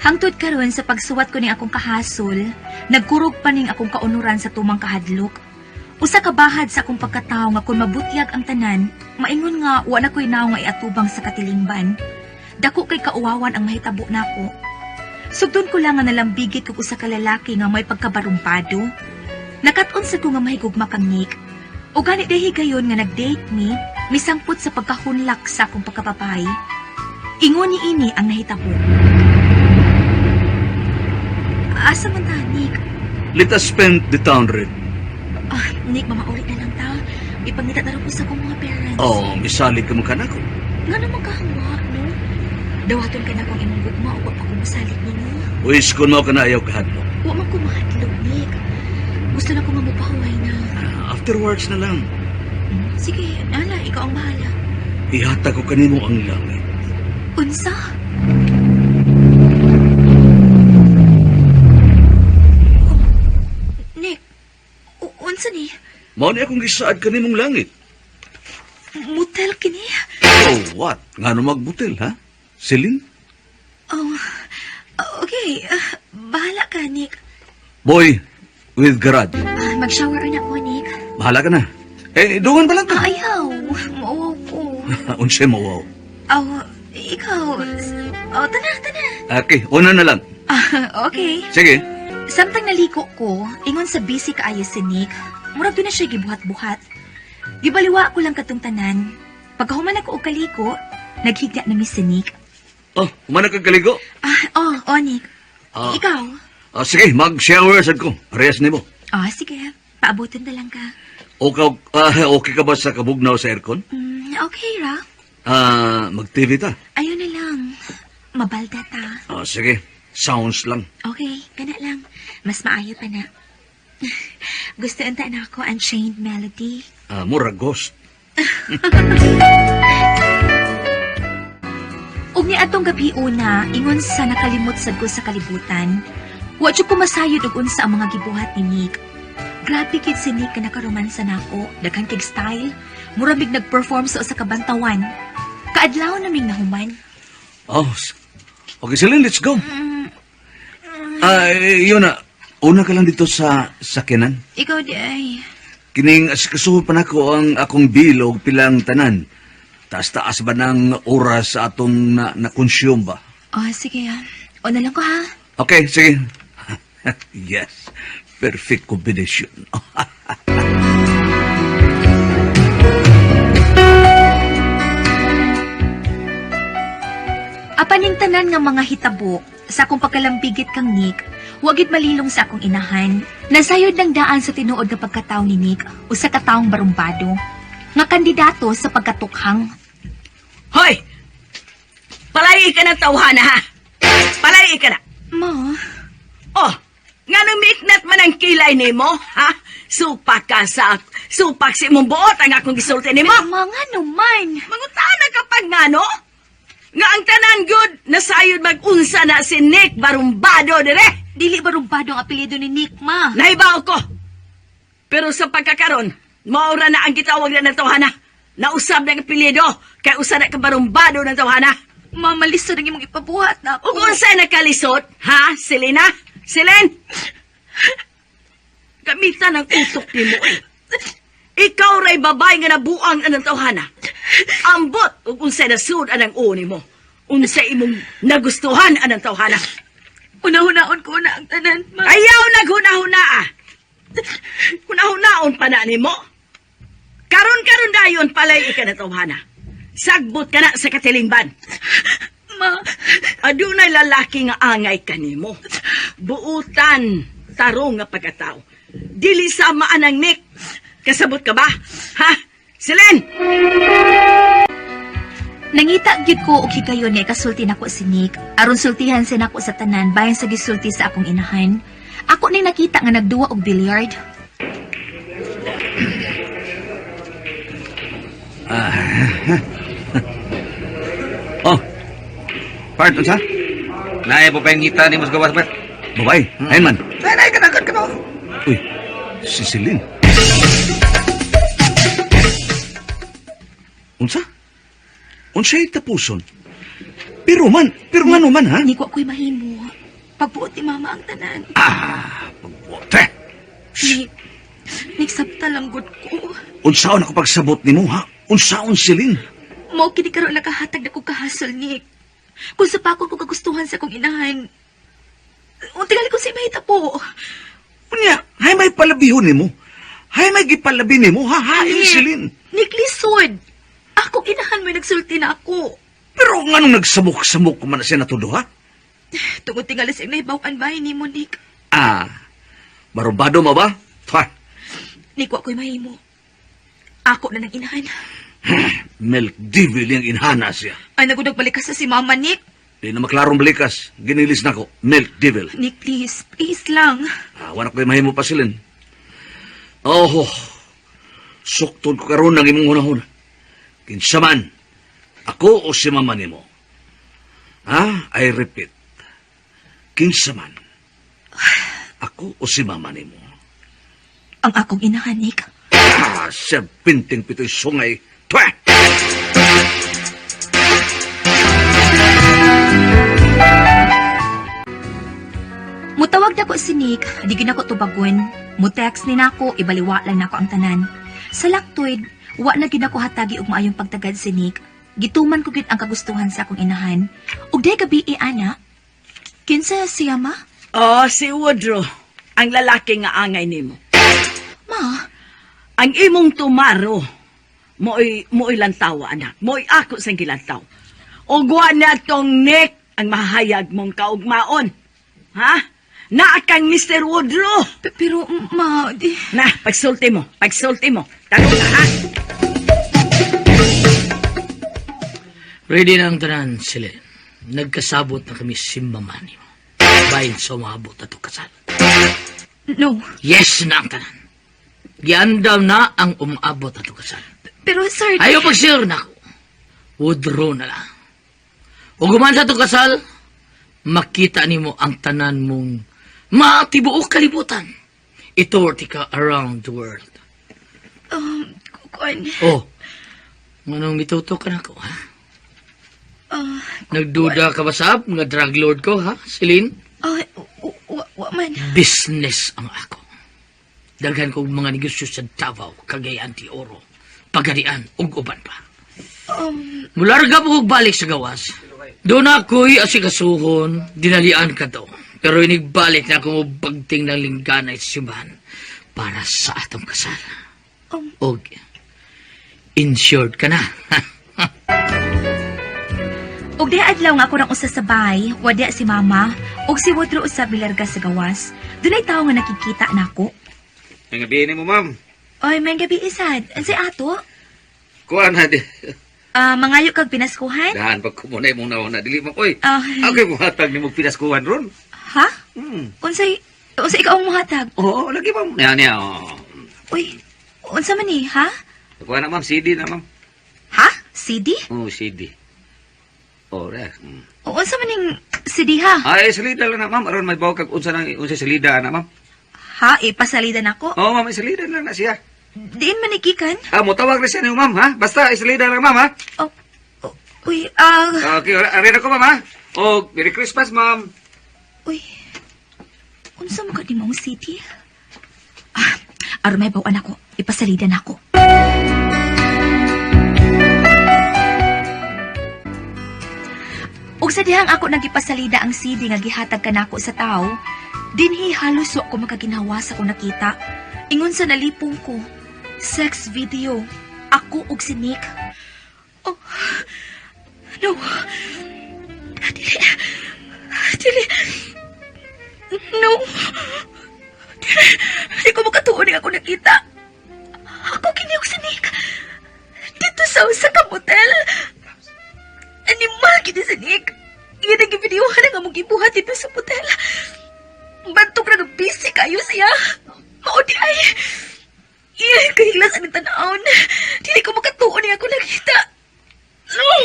Hangtod karon sa pagsuwat ko ning akong kahasol, nagkurog pa ning akong kaunuran sa tumang kahadlok. Usa ka bahad sa akong pagkatawo nga kung mabutyag ang tanan, maingon nga wa na ko'y naong nga iatubang sa katilingban. Dako kay kauwawan ang mahitabo nako. Sugdon ko lang nga nalambigit kog usa ka lalaki nga may pagkabarumpado. Nakat-on sa ko nga mahigugma kang Nick. O gani dahi gayon nga nag-date mi, misangpot sa pagkahunlak sa akong pagkapapay. Ingon ni ini ang nahitabo. Asa man ta, Nick? Let us spend the town red. Ah, Nick, mamauli na lang ta. Ipangita na rin ko sa akong mga parents. Oh, misalig ka mo kanako. Nga naman kahawa, no? Dawaton ka na kung imong gugma o wa pa ko mosalig nimo. Wis kun mao ka na ayaw kahadlok. Wa man ko mahadlok, Nick. Gusto na ko nga mopahuway na. Afterwards na lang. Sige, nala, ikaw ang bahala. Ihatag ko kanimo ang langit. Unsa? Oh, Nick, unsa ni? Mao ni akong gisaad kanimong langit. Motel kini? Oh, what? Ngano magbutil, ha? Celine? Oh, okay. Bahala ka, Nick. Boy, with garage. Ah, mag-shower na ko, Nick. Bahala ka na. Eh, dungan pa lang ka. Ah, ayaw. Mauwaw ko. Unsay mawaw. Oh, ikaw. Oh, tana, tana. Okay, una na lang. Ah, okay. Sige. Samtang naliko ko, ingon sa busy kaayo si Nick, murag doon na siya gibuhat-buhat. Gibaliwa ko lang katong tanan. Pagkahuman ako og kaliko, naghigda na mi si Nick. Oh, humana kag kaligo. Ah, oh, Nick. Ah. Ikaw? Ah, sige, mag-shower sad ko. Parehas nimo. Ah, sige. Paabutin na lang ka. Okay, okay ka ba sa kabugnaw sa aircon? Okay ra. Ah, mag-TV ta. Ayaw na lang. Mabalda ta. Ah, sige. Sounds lang. Okay, kana lang. Mas maayo pa na. Gusto unta na ako Unchained Melody. Ah, mura ghost. Ug ni atong gabi una, ingon sa nakalimot sad ko sa kalibutan. Wa jud ko masayod og unsa ang mga gibuhat ni Nick. Grabe kid si Nick ka nakaromansa nako, daghan kig style. Mura mig nag-perform sa usa ka bantawan. Kaadlaw naming nahuman. Oh, okay, Celine, let's go. Ah, eh, yun na. Una ka lang dito sa sakyanan. Ikaw di ay. Kining asikasuho pa nako ang akong bill og pilang tanan. Taas-taas ba ng oras sa atong na, na-consume ba? Oh, sige ah. Una lang ko ha. Okay, sige. Yes. Perfect combination. Apaning tanan nga mga hitabo sa akong pagkalambigit kang Nick, wagid malilong sa akong inahan. Nasayod ng daan sa tinuod nga pagkatawo ni Nick, usa ka taong barumbado, nga kandidato sa pagkatukhang. Hoy! Palay ka ng tawhana, ha? Palay ka na. Ma, Oh, nga nung miiknat man ang kilay nimo, ha? Supak ka sa... Supak si imong buot ang akong gisulti nimo. ma nga naman. Mangutana kapag nga, no? Nga ang tanan good, nasayod mag-unsa na si Nick Barumbado dire. Dili barumbado ang apelyido ni Nick, ma. Nahibaw ko. Pero sa pagkakaron, maura na ang gitawag na ng tawhana. Nausab na ang apelyido, kay usa na ka barumbado ng tawhana. Ma, malisod ang imong ipabuhat na ako. Ug unsay nakalisod, ha, Selena? Selen? Gamitan ang utok nimo eh. Ikaw ray babay nga nabuang anang tawhana. Ambot ug unsay nasud anang uo nimo. Unsay imong nagustuhan anang tawhana. Una-hunaon ko na ang tanan, ma. Ayaw naghuna-huna ah. Huna-hunaon pa na nimo. Karon-karon dayon palay ika na tawhana. Sagbot ka na sa katilingban. Ma, Adunay lalaki nga angay kanimo. Buutan tarong nga pagkatao. Dili sa maanang Nick. Kasabot ka ba? Ha? Silen! Nangita gyud ko og higayon nga ikasulti nako si Nick. Aron sultihan siya nako sa tanan bayan sa gisulti sa akong inahan. Ako ning nakita nga nagduwa og billiard. Oh. Part, unsa? Naay po pa yung ngita ni mas gawas ba? Babay, ayun man. Nay, nay, kanagad ka no. Uy, si Celine. Unsa? Unsa'y tapuson? Pero man, pero ngano man ha? Nick, wa ko'y mahimo. Pagbuot ni mama ang tanan. Ah, pagbuot. Eh, Nick, Nick, sabta lang gud ko. Unsaon ako pagsabot nimo ha? Unsaon silin? Mao kini karon nakahatag na kong kahasol, Nick. Kung sa pakon ko kagustuhan sa akong inahan, unti ko sa mahita po. Unya, hay may palabihon nimo. Hay may gipalabi nimo ha? Hain Nick, silin. Nick, lisod. Akong inahan mo'y nagsulti na ako. Pero nganong nagsamok-samok man na siya natudo ha? Tungod tingali sa iyong nahibaw-an bahay nimo, Nick. Ah, marubado mo ba? Twa, Nick, wa ko'y mahimo. Ako na nang inahan. milk devil yung inhana siya. Ay, nagudag balikas sa si Mama, Nick. Di na maklarong balikas. Ginilis na ko. Milk devil. Nick, please. Please lang. Ah, wala ko'y mahimo pa silin. Oh, suktod ko karon ng imong hunahuna. Kinsa man, ako o si mama nimo. Ah, I repeat. Kinsa man, ako o si mama nimo. Ang akong inahan, Nick. Ah, serpenteng pito'y sungay. Twa! Mutawag na ko si Nick, di gid nako tubagon. Mutext ni nako, ibaliwa lang nako ang tanan. Sa laktoid, wa na gid nako hatagi og maayong pagtagad si Nick. Gituman ko gid ang kagustuhan sa akong inahan. Ug day gabi eh, ana. Kinsa siya ma? Oh, si Woodrow, ang lalaki nga angay nimo. Ma, Ang imong tumaro, mo'y lantawa, anak. Mo'y ako sang gilantaw. Ugwa na tong Nick ang mahayag mong kaugmaon. Ha? Naa kang Mr. Woodrow. pero ma, di... Na, pagsulti mo, pagsulti mo. Tanong na, ha? Ready na ang tanan, sila. Nagkasabot na kami simbamani mo. Bahin sa umabot ato kasal. No. Yes na ang tanan. Giandam na ang umabot ato kasal. Pero sir, Ayaw pag-sure na ako. Withdraw na lang. Ug human sa atong kasal, makita nimo ang tanan mong matibuok kalibutan. Itour ti ka around the world. Kuan, Oh, manong mituto ka na ko, ha? ah, Nagduda ka ba sab nga drug lord ko, ha, Celine? ah, wa, wa man. Business ang ako. Daghan kong mga negosyo sa Davao, Cagayan de Oro, Pagadian, ug uban pa. Mularga mo kog balik sa gawas. Doon ako'y asikasuhon, dinalian ka to. Pero inigbalik na ako bagting ng lingganay sa simbahan para sa atong kasal. Og insured ka na. Ug di adlaw nga ako nang usa sa bahay, wala si mama, ug si Woodrow usab milarga sa gawas. Dunay tawo nga nakikita nako. Ang gabi ni mo, ma'am. Oy, may gabi isad. Unsay ato? Kuan na di. Ah, mangayo kag pinaskuhan? Dahan pag kumunay mong nauna. Dili mo, oy. Ah. Ako yung muhatag ni mo pinaskuhan ron. Ha? Hmm. Unsay unsay ikaw ang muhatag? Oo, lagi ma'am. Niya, niya. Oh. Uy, unsa man ni, ha? Kuan na, ma'am. CD na, ma'am. Ha? CD? Oo, CD. Oh, re. O unsa man ning CD ha? Ay, salida lang na, ma'am. Aron may bawag kag unsa nang unsa salida na, ma'am. Ha, ipasalida nako. Oo, ma'am, isalida lang na siya. Diin man ni gikan. Ah, mutawag na siya niyo, ma'am, ha? Basta isalida lang, ma'am, ha? Oh, oh, uy, ah, Okay, arin ako, ma'am, ha? Oh, Merry Christmas, ma'am. uy. Unsa man ka ni mong CD? Ah, aron may bawan ako. Ipasalida nako. Ug sa dihang ako nagipasalida ang CD nga gihatag kanako sa tao, dinhi halos wa ko makaginhawa sa akong nakita. Ingon sa nalipong ko, sex video, ako ug si Nick. Oh, no. Dili. Dili. No. Dili. Di ko makatuon nga ako nakita. Ako kini ug si Nick. Dito sa usa ka motel. Animal gid si Nick. Iya nagibidyohan ang among gibuhat dito sa motel. Bantok na busy kayo siya. Mao di ay. Iya kahiglas ang tanawon. Dili ko makatuon nga ako nakita. Oh.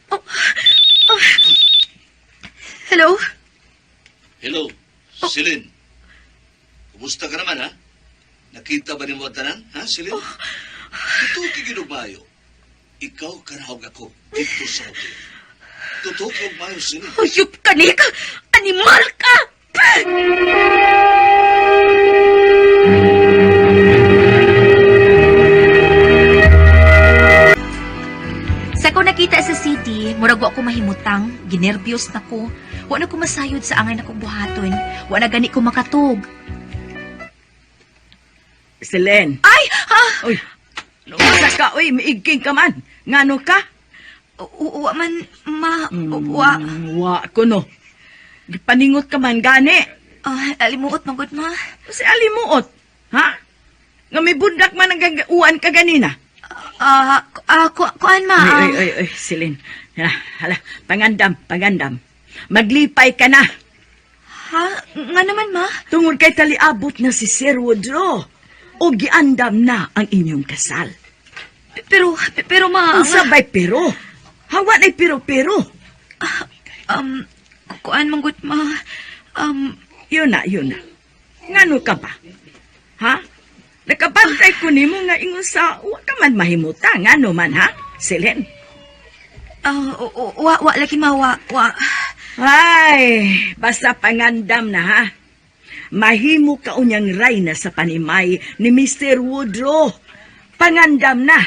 Oh. Hello? Hello, Celine. Kumusta ka naman, ha? Nakita ba ni mo ang tanan, ha, Celine? Ito kiginubayo. Ikaw kanahog ako dito sa hotel. Tutok og maayo sini. Huyop ka, Nick! Animal ka! Sa ko nakita sa city, murag wa ko mahimutang, ginerbyos na ko. Wa na ko masayod sa angay na kong buhaton. Wa na gani ko makatug. Selen. Ay! Ha? Uy, unsa ka, uy, miigking ka man. Ngano ka? Wa man, ma, wa. Wa ko no. Gipaningot ka man gani. Ah, alimuot man gud, ma. Si alimuot. Ha? Nga may bundak man ang gagauan ka ganina. Ah, kuan ma. Ay, ay, ay, ay, Celine. Hala, hala, pangandam, pangandam. Maglipay ka na. Ha? Nga naman, ma? Tungod kay taliabot na si Sir Woodrow. O giandam na ang inyong kasal. Pero, pero ma... Ang sabay pero. Hawa na'y pero-pero. Kuan man gud, ma. Yun na, yun na. Ngano ka ba? Ha? Nakabantay ko nimo nga ingon sa wa ka man mahimuta. Ngano man ha? Celine? Wa, wa, lagi ma, wa, wa. Ay, basta pangandam na ha. Mahimo ka unyang rayna sa panimay ni Mr. Woodrow. Pangandam na.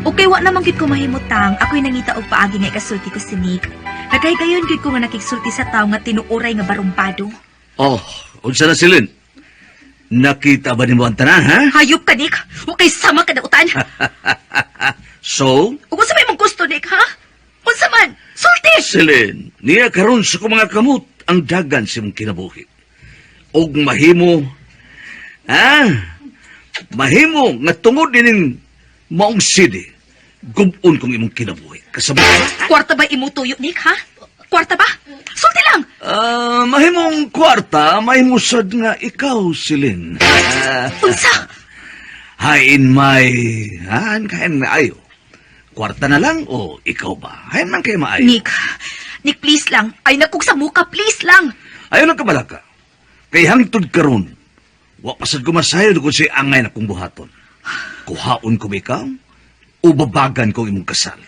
Okay, wa naman gid ko mahimutang. Ako'y nangita og paagi nga ikasulti ko si Nick. Nagkahigayon gid ko nga nakigsulti sa tawo nga tinuoray nga barumbado. Oh, unsa na silin? Nakita ba nimo ang tanan, ha? Hayop ka, Nick! Wa kay sama ka dautan! So, Ug unsa may imong gusto, Nick, ha? Unsa man? Sulti! Silin, niya karon sa kong mga kamot ang dagan sa imong kinabuhi. Og mahimo, ha? Mahimo nga tungod ining maong sidi, gubon kong imong kinabuhi. Kasabot. Kwarta ba imo tuyo, Nick, ha? Kwarta ba? Sulti lang! Ah, mahimong kwarta, mahimo sad nga ikaw, Silin. Ah, Unsa? hain may, haan kain maayo. Kwarta na lang o ikaw ba? Hain man kay maayo. Nick, Nick, please lang. Ay, nakog sa muka, please lang. Ayaw lang kabalaka. Kay hangtod karon, wa pa sad ko masayod kung si angay na kong buhaton. Kuhaon ko ba ikaw o babagan ko imong kasal?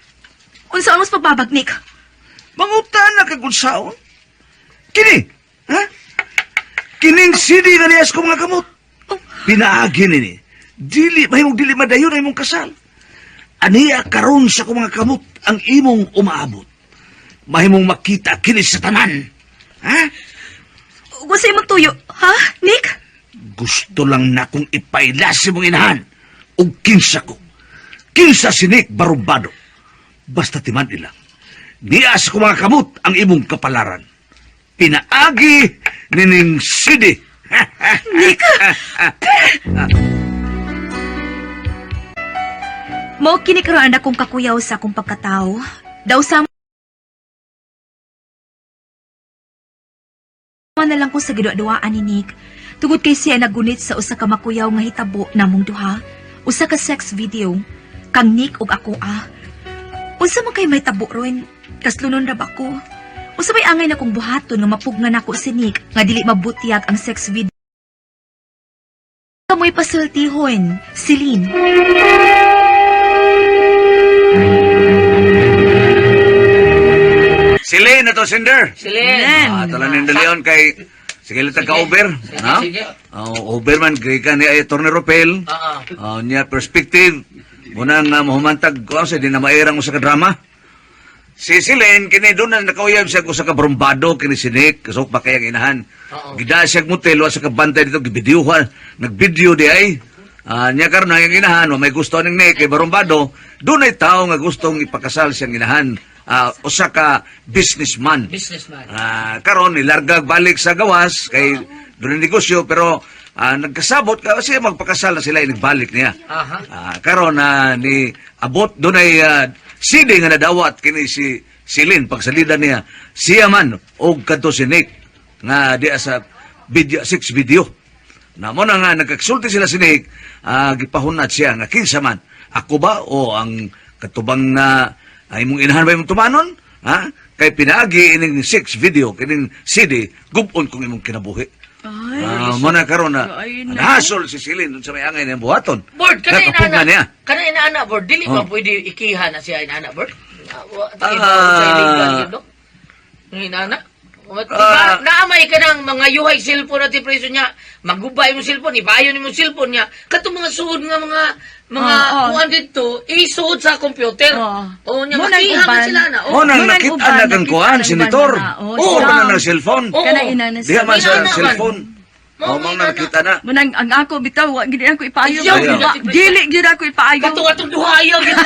Unsa ang mas pagbabag, Nick? Mangutan na kag unsaon. Kini, ha? Kining sidi nga niyas ko mga kamot. Pinaagi nini. Dili, mahimong dili madayon ang imong kasal. Aniya karon sa ko mga kamot ang imong umaabot. Mahimong makita kini sa tanan. Ha? Unsa imong tuyo, ha, Nick? Gusto lang na kong ipaila si mong inahan o kinsa ko. Kinsa si Nick Barumbado. Basta timan ilang. Niya sa ko mga kamot ang imong kapalaran. Pinaagi nining sidi. Nick! Mao kini karon akong kakuyaw sa akong pagkatao. Daw sa na lang ko sa giduwa-duwaan ni Nick. Tungod kay siya nagunit sa usa ka makuyaw nga hitabo namong duha, usa ka sex video kang Nick ug ako ah. Unsa man kay may tabo ron? Kaslunon ra ba ko? Unsa may angay na kong buhaton nga mapugnan nako si Nick nga dili mabutyag ang sex video. Kamoy pasultihon, Celine. Sili na to, Cinder. Silin. Ah, tala ning Leon kay sige lang ka over, Sige, ha? sige. Oh, over man kay ka ni ay Attorney Ropel. Oo. Oh, niya perspective. Muna nga mahumantag ko sa di na mairang usa ka drama. Si Silen kini doon na nakauyab siya usa ka brumbado kini si Nick kasok pa kayang inahan. Oo. Gida siya motel wa sa ka bantay dito gibidyuhan, nagvideo di ay. Ah, niya karon ang inahan, wa may gusto ning Nick kay barumbado, doon ay tao nga gustong ipakasal siyang inahan. Ah, usa ka businessman. Businessman. Ah, karon nilarga balik sa gawas kay doon ang negosyo pero nagkasabot ka kasi magpakasal na sila nagbalik niya. Aha. Ah, karon na ni abot doon ay sili nga nadawat kini si Silin pagsalida niya siya man og kadto si Nick nga di sa video six video. Na mo na nga nagkaksulti sila si Nick, gipahunat siya nga kinsa man ako ba o ang katubang na ay imong inahan ba imong tumanon? Ha? Kay pinaagi ining six video kining CD gubon kung imong kinabuhi. Ay, Ah, mo na karon na Ay, naku. nahasol si Silin dun sa may angay niyang buhaton. Board, kana Nakapugnan inaana. niya. Kana inaana, board. Dili ba Oh. pwede ikiha na siya inaana, board? Sa illegal yun, no? Ngayon, anak. Diba, naamay ka ng mga yuhay cellphone at preso niya. Magubay mo cellphone, ibayon mo cellphone niya. Katong mga suod nga mga kuan dito, isuod sa computer. Oo. Oo, niya Mo nang makiha man uban. sila na. Mo nang Mo nang nakita uban, na kang nakita kuan, ang senator. uban na, oh, Oo, siya. pa na ng cellphone. Oo. Kanang ina na Diha siya. man sa Ina na man. cellphone. Mo Oh, mo ina nang nakita na. Munang ang ako bitaw wa gid ako ipaayo. Ayaw, gyud Wa- Dili gyud ako ipaayo. Katong atong duha ayaw gid.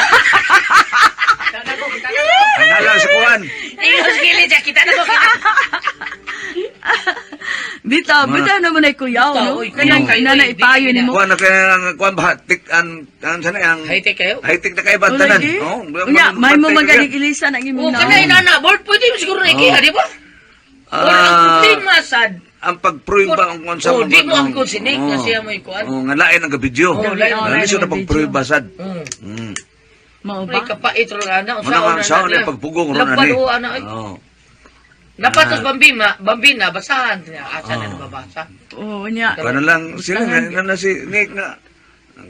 Ang lang sa kuan. Ingos gili siya, kita na ko. Bitaw, bitaw na mo na kuyaw, Bitaw, no? oy, Kanang kuyaw. ina na ipayo nimo. Kuan na kay ang kuan ba tik an an sana ang High-tech kayo? High-tech na kay ba tanan. Oh, Unya, may mo magaling ilisan ang imong Oh, naon. kana ina na board pwede mo siguro na ikiha, di ba? Or ang problema sad, Ang pagprueba ang kuan sa Oh, di mo angkon si Nick nga siya mo'y kuan. Oh, nga lain ang video. Oh, lain ang Nga lisod na video. pagprueba sad. Mao May ba? kapait ro ana Muna nga sa ni pagpugong ron ani. Lapad o ana ay. Oh. Napatos bambina, bambina basahan niya asa na nababasa. Oo, unya. Kuan na lang sila nga nga na si Nick nga.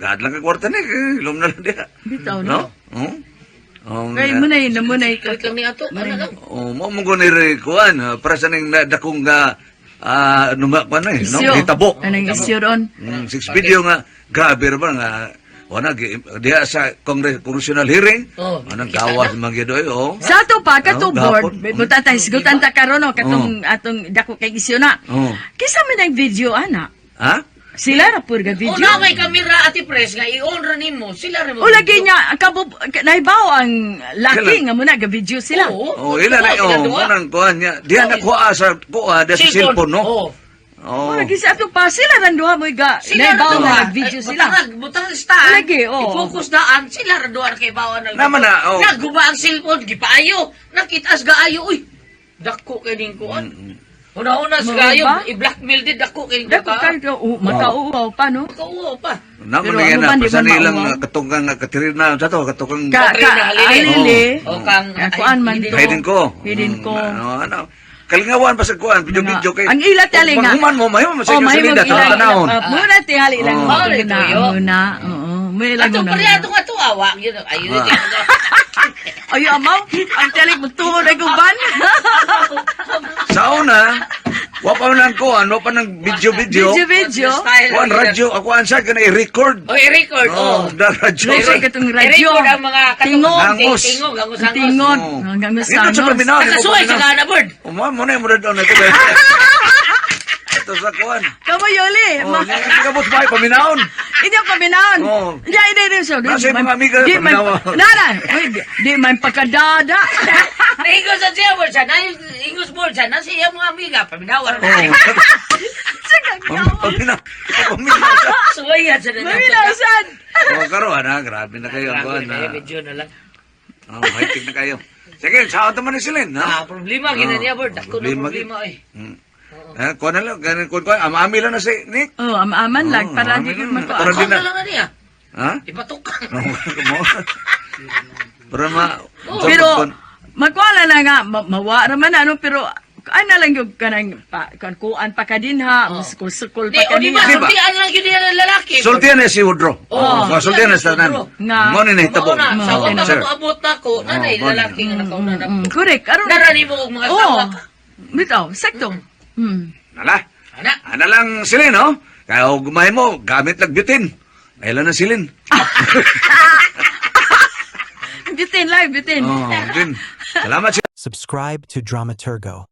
Gad lang ka kwarta Nick, eh, ilom na lang diha. Bitaw, No? Oh. Oh, Kay mo na yun, mo na Kalit lang ni ato, ana lang. Oh, mo mo ko ni kuan para sa ning dakong nga numa kuan eh, no? Hitabo. Anong isyo ron? Six video nga grabe ra ba nga wala diha sa Congress congressional hearing. Oh, Anang gawas man gyud oy, oh. Sa ato pa, kato Oh, board, gapon. buta tayo, sigutan ta karon no, katong atong dako kay isyo na. Oh. Kisa man ang video, ana. Ha? Sila ra pud ga O video. na may kamera ati press nga i-on ra nimo, sila ra mo. O lagi niya, kabo, naibaw ang laki Sila. nga muna ga video sila. Oo. Oh, ila na sila oh, duha. mo nang kuan niya. Diha na kuha sa kuha diha sa cellphone, no? Oo. Oh. O lagi sa ato pa, sila ran duha mo ga, Sila ra naibaw duha. nga nag-video Eh, sila. Butang butang stand. Lagi, oo. I-focus daan sila ra duha kay bawan ang. Naman na, oo. Nagguba ang cellphone gipaayo. Nakitas gaayo uy. Dako kay ning kuan. Una-una sa Mao gayo, ba? i-blackmail din dako kay Dako kayo, oh, makauwaw pa, no? Kauwaw pa. Naman Pero na yan ano na, man, di pa man ilang mauwaw. katungkang Katrina, sa to, katungkang Ka, Katrina ka, Halili. alili. O kang Kuan man to. Hidden ko. Hidden ko. Ano, ano. Kalingawan pa sa kuan, video video kay. Ang ila tali nga. Paghuman mo, mahimo man sa Oh, inyo mahimo salida, ila. tanawon. Muna tingali ilang Oh. Mao rin muna, tuyo. muna. Oo, muna ilang Ato muna. pa ato nga to awa yun ayun. Ay, amaw, ang tali magtuo na guban. Sa una, wa pa man ang kuan, wa pa nang video video. Video video. Kuan radyo, ako an sa kana i-record. O i-record Oh, oh. da radyo. Record katong radyo. I-record ang mga katong Tingog. Hangos. Tingog, hangos, hangos. Tingog. Oh. Hanggang Dito sa sangos. paminaw, di mo Nakasuway sa paminaw. kana bird. Oh, mo na mo na ito. Ito sa kuan. Kamo yoli. Oh, kabot ba paminawon? Hindi ang paminaon. Oo. Hindi, hindi, hindi. So, di Nasa man- mga amiga, di man- paminawa. Nana, uy, di man pagkadada. Naingos sa siya board siya, naingos board siya, nasa iya mga amiga, paminawan. Oh. Paminaw. Paminaw. Suwayan sa na. Maminaw sad. Oh, karon ah, grabe na kayo ang Grabe kuan. na kayo, ah. medyo na lang. Oh, high-tech na kayo. Sige, sa man ni Silin, ha? Ah, problema, gina niya board. Dako na Problema, problema, eh. Eh, kuan na lang, ganun kuan kuan, amami lang na si Nick. Oh, amaman lang Oo, para di amaman ko lang. makuha. Para di Ako na. na lang na niya. Ha? Ipatok. Para ma Pero magkuha na nga mawa ra man ano pero ana lang yung kanang pa, kan kuan pa ka din ha, sukol-sukol Di, pa ka o di din ba, ha. Di ba? sultian lang yun niya ng lalaki. Sultian na si Woodrow. Oo. Oh, sultian na sa tanan. Nga. Mo ni nahitabo. Mauna, sa Oh, wala sir. ka moabot na ko, nanay, Oh, mao na. lalaki nga nakauna na Mm, correct. Aron. Narani mo og mga Oh. asawa. Bitaw, sakto. Nala. Ana. Ana lang silin, no? Kaya gumay mo, gamit lang bitin. Ay lang na silin. Bitin lang, bitin. Oh, bitin. Salamat. Subscribe to Dramaturgo.